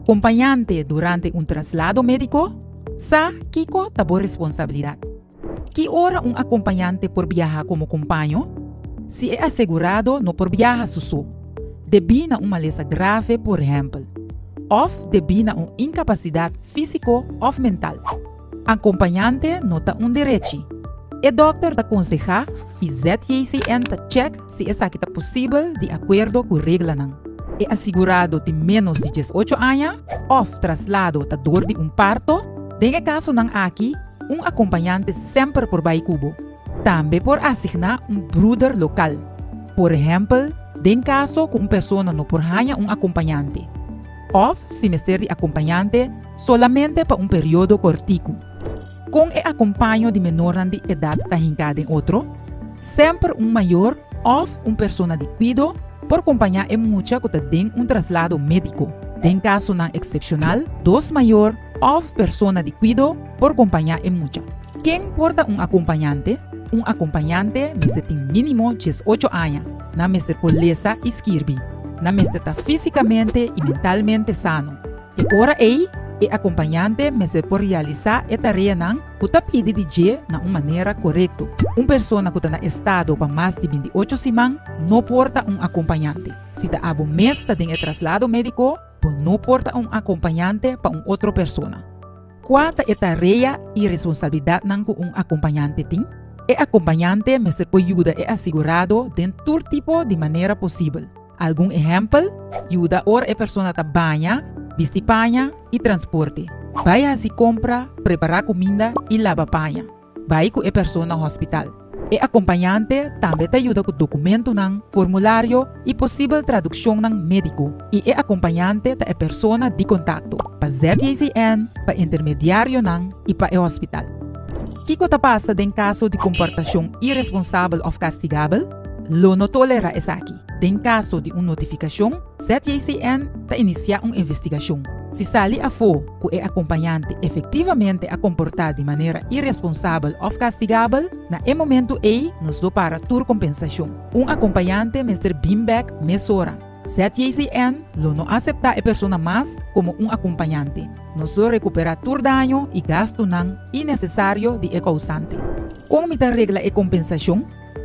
Kompañante durante un traslado médiko? Sa kiko ta bo responsabilidat. Ki ora un akompañante por biaha komo kompaño? Si e asegurado no por biaha su so, debí na un malesa grave por ehèmpel, òf debí na un inkapasidat físiko òf mental. Akompañante no ta un derechi. E dòkter ta konsehá i ZJCN ta chèk si esaki ta posibel di akuerdo ku reglanan. E asigurado tin ménos di 18 aña òf traslado ta dor di un parto, den e kasonan aki un akompañante semper por bai ku bo. Tambe por asigná un bruder lokal, por ehèmpel den kaso ku un persona no por haña un akompañante òf si mester di akompañante solamente pa un periodo kòrtiku. Kon e akompaño di menornan di edat ta hinká den otro? Semper un mayor òf un persona di kuido por kompañá e mucha ku ta den un traslado médiko. Den kasonan eksepshonal, dos mayor òf persona di kuido por kompañá e mucha. Ken por ta un akompañante? Un akompañante mester tin mínimo 18 aña. Nan mester por lesa i skirbi. Nan mester ta físikamente i mentalmente sano. E ora ei, e akompañante mester por realisá e tareanan ku ta pidi di dje na un manera korekto. Un persona ku ta na estado pa mas di 28 siman no por ta un akompañante. Si ta abo mes ta den e traslado médiko, bo no por ta un akompañante pa un otro persona. Kua ta e tarea i responsabilidatnan ku un akompañante tin? E akompañante mester por yuda e asegurado den tur tipo di manera posibel. Algun ehèmpel, yuda ora e persona ta baña, bisti paña i transporte. Bai hasi kompra, prepará kuminda i laba paña. Bai ku e persona hospital. E akompañante tambe ta yuda ku dokumentonan, formulario i posibel tradukshonnan médiko. I e akompañante ta e persona di kontakto pa ZJCN, pa intermediarionan i pa e hospital. Kiko ta pasa den kaso di komportashon iresponsabel òf kastigabel? Lo no tolerá esaki. Den kaso di un notifikashon, ZJCN ta inisiá un investigashon. Si sali afó ku e akompañante efektivamente a komportá di manera iresponsabel òf kastigabel, na e momentu ei nos lo para tur kompensashon. Un akompañante mester bin bèk mesora. ZJCN lo no aseptá e persona mas komo un akompañante. Nos lo rekuperá tur daño i gastunan innesesario di e kousante. Kon mi ta regla e kompensashon?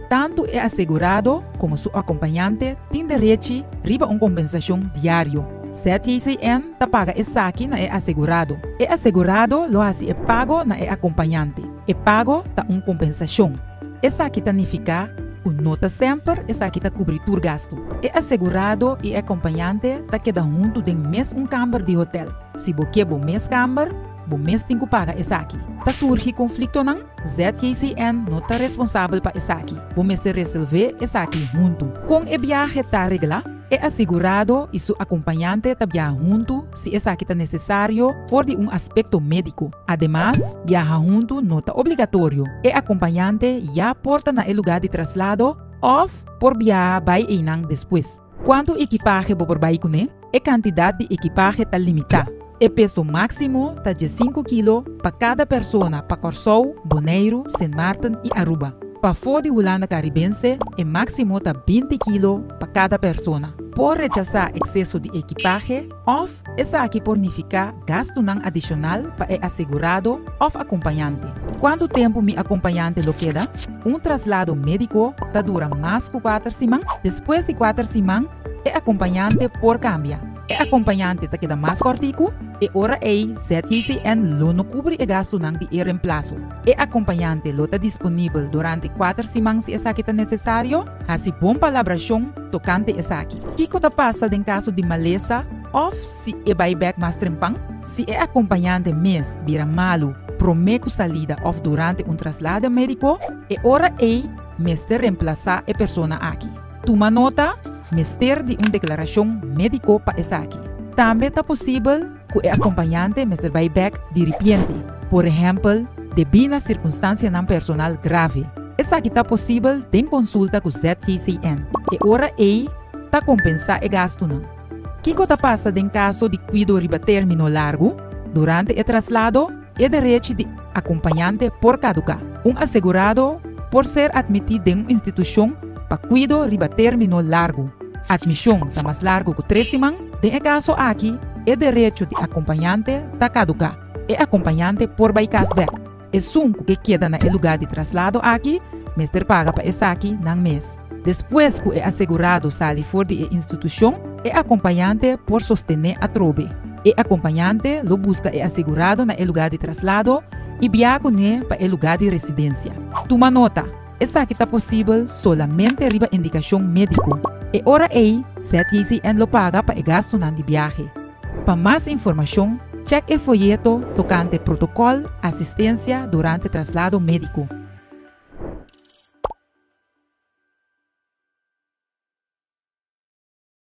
Tantu e asegurado komo su akompañante tin derechi riba un kompensashon diario. ZJCN ta paga esaki na e asegurado. E asegurado lo hasi e pago na e akompañante. E pago ta un kompensashon. Esaki ta nifiká ku no ta semper esaki ta kubri tur gastu. E asegurado i e akompañante ta keda huntu den mes un kamber di hotèl. Si bo ke bo mes kamber, bo mes tin ku paga esaki. Ta surgi konfliktonan? ZJCN no ta responsabel pa esaki. Bo mester resolvé esaki huntu. Kon e biahe ta reglá? E asegurado i su akompañante ta biaha huntu si esaki ta nesesario for di un aspekto médiko. Ademas, biaha huntu no ta obligatorio. E akompañante ya por ta na e lugá di traslado òf por biaha bai einan despues. Kuantu ekipahe bo por bai kuné? E kantidat di ekipahe ta limitá. E peso máksimo ta 15 kilo pa kada persona pa Kòrsou, Boneiru, Sint Maarten i Aruba. Pafó di Hulanda Karibense e máksimo ta 20 kilo pa kada persona. Por rechasá ekseso di ekipahe òf esaki por nifiká gastunan adishonal pa e asegurado òf akompañante. Kuantu tempu mi akompañante lo keda? Un traslado médiko ta dura mas ku 4 siman? Despues di 4 siman e akompañante por kambia. E akompañante ta keda mas kòrtiku? E ora ei ZJCN lo no kubri e gastunan di e reemplaso. E akompañante lo ta disponibel durante 4 siman si esaki ta nesesario? Hasi bon palabrashon tokante esaki. Kiko ta pasa den kaso di malesa òf si e bai bèk mas trempan? Si e akompañante mes bira malu promé ku salida òf durante un traslado médiko, e ora ei mester reemplasá e persona aki. Tuma nota, mester di un deklarashon médiko pa esaki. Tambe ta posibel ku e akompañante mester bai bèk diripiente, por ehèmpel, debí na sirkunstansianan personal grave. Esaki ta posibel den konsulta ku ZJCN. E ora ei ta kompensá e gastunan. Kiko ta pasa den kaso di kuido riba término largu? Durante e traslado, e derechi di akompañante por kaduká. Un asegurado por ser atmití den un institushon pa kuido riba término largu. Atmishon ta mas largu ku 3 siman. Den e kaso aki, E derecho di akompañante ta kaduká. E akompañante por bai kas bèk. Esun ku ke keda na e lugá di traslado aki mester paga pa esaki nan mes. Despues ku e asegurado sali for di e institushon, e akompañante por sostené atrobe. E akompañante lo buska e asegurado na e lugá di traslado i biaha kuné pa e lugá di residensia. Tuma nota! Esaki ta posibel solamente riba indikashon médiko. E ora ei, ZJCN lo paga pa e gastunan di biahe. Pa mas informashon, chèk e foyeto tokante Protokòl Asistensia durante Traslado Médiko.